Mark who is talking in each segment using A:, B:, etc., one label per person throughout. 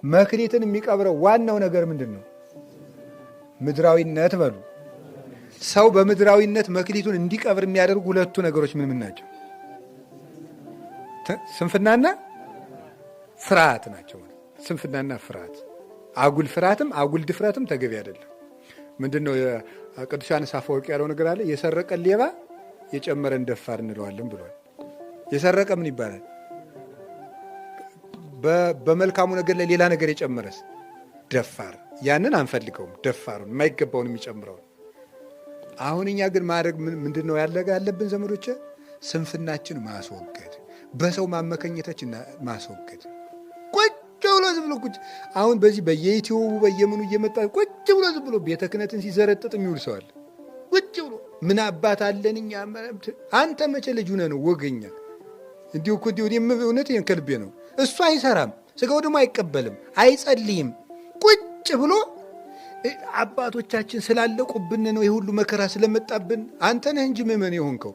A: መክሊትን የሚቀብረው ዋናው ነገር ምንድን ነው? ምድራዊነት በሉ። ሰው በምድራዊነት መክሊቱን እንዲቀብር የሚያደርጉ ሁለቱ ነገሮች ምን ምን ናቸው? ስንፍናና ፍርሃት ናቸው። ስንፍናና ፍርሃት፣ አጉል ፍርሃትም አጉል ድፍረትም ተገቢ አይደለም። ምንድን ነው ቅዱስ ዮሐንስ አፈወርቅ ያለው ነገር አለ። የሰረቀን ሌባ የጨመረን ደፋር እንለዋለን ብሏል። የሰረቀ ምን ይባላል? በመልካሙ ነገር ላይ ሌላ ነገር የጨመረስ ደፋር። ያንን አንፈልገውም። ደፋሩን የማይገባውን የሚጨምረውን። አሁን እኛ ግን ማድረግ ምንድን ነው ያለብን ዘመዶቼ? ስንፍናችን ማስወገድ፣ በሰው ማመከኘታችን ማስወገድ። ቁጭ ብሎ ዝም ብሎ ቁጭ አሁን በዚህ በየዩቲዩቡ በየምኑ እየመጣ ቁጭ ብሎ ዝም ብሎ ቤተ ክህነትን ሲዘረጥጥ የሚውል ሰው አለ። ቁጭ ብሎ ምን አባት አለን እኛ። አንተ መቼ ልጅ ሆነህ ነው ወገኛ? እንዲሁ እኮ እንዲሁ እውነት ከልቤ ነው። እሱ አይሰራም፣ ስጋው ደግሞ አይቀበልም፣ አይጸልይም። ቁጭ ብሎ አባቶቻችን ስላለቁብን ነው የሁሉ መከራ ስለመጣብን፣ አንተ ነህ እንጂ ምዕመን የሆንከው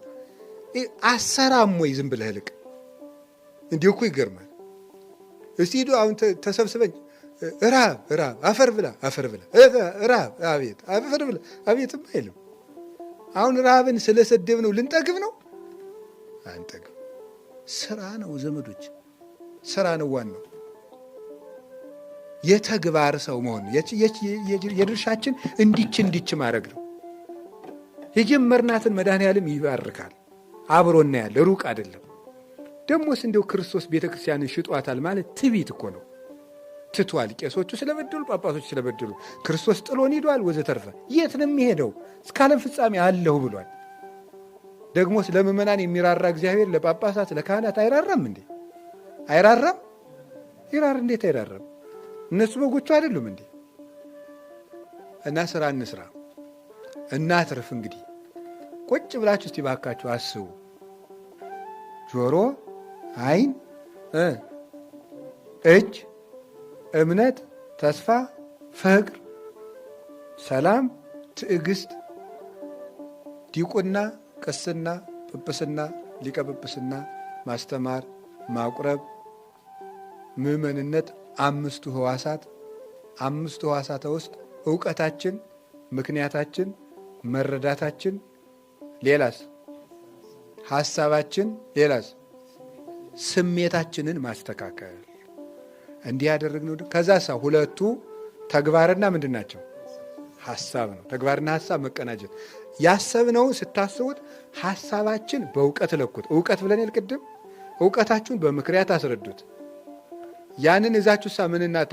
A: አሰራም ወይ ዝም ብለህ ልቅ። እንዲሁ እኮ ይገርማል። እስቲ ሂዱ አሁን ተሰብስበኝ ራብ ራብ አፈር ብላ አፈር ብላ ራብ አቤት አፈር ብላ አቤትም አይልም። አሁን ረሃብን ስለሰደብ ነው ልንጠግብ ነው? አንጠግብ። ስራ ነው ዘመዶች፣ ስራ ነው ዋናው። የተግባር ሰው መሆን የድርሻችን እንዲች እንዲች ማድረግ ነው። የጀመርናትን መድኃኔዓለም ይባርካል። አብሮና ያለ ሩቅ አይደለም። ደግሞስ እንዲያው ክርስቶስ ቤተ ክርስቲያንን ሽጧታል ማለት ትዕቢት እኮ ነው። ትቷል። ቄሶቹ ስለበደሉ፣ ጳጳሶቹ ስለበደሉ ክርስቶስ ጥሎን ሂዷል ወዘተርፈ። የት ነው የሚሄደው? እስከ ዓለም ፍጻሜ አለሁ ብሏል። ደግሞስ ለምዕመናን የሚራራ እግዚአብሔር ለጳጳሳት ለካህናት አይራራም እንዴ? አይራራም? ይራር። እንዴት አይራራም? እነሱ በጎቹ አይደሉም እንዴ? እና ስራ እንስራ፣ እናትርፍ። እንግዲህ ቁጭ ብላችሁ እስቲ ባካችሁ አስቡ። ጆሮ፣ ዓይን፣ እጅ፣ እምነት፣ ተስፋ፣ ፍቅር፣ ሰላም፣ ትዕግስት፣ ዲቁና፣ ቅስና፣ ጵጵስና፣ ሊቀ ጵጵስና፣ ማስተማር፣ ማቁረብ፣ ምዕመንነት፣ አምስቱ ህዋሳት። አምስቱ ህዋሳተ ውስጥ እውቀታችን፣ ምክንያታችን፣ መረዳታችን፣ ሌላስ ሀሳባችን፣ ሌላስ ስሜታችንን ማስተካከል እንዲህ ያደረግነው። ከዛ ሳ ሁለቱ ተግባርና ምንድን ናቸው? ሀሳብ ነው። ተግባርና ሀሳብ መቀናጀት። ያሰብነውን ስታስቡት ሀሳባችን በእውቀት ለኩት። እውቀት ብለን ቅድም እውቀታችሁን በምክንያት አስረዱት። ያንን እዛችሁ ሳ ምንና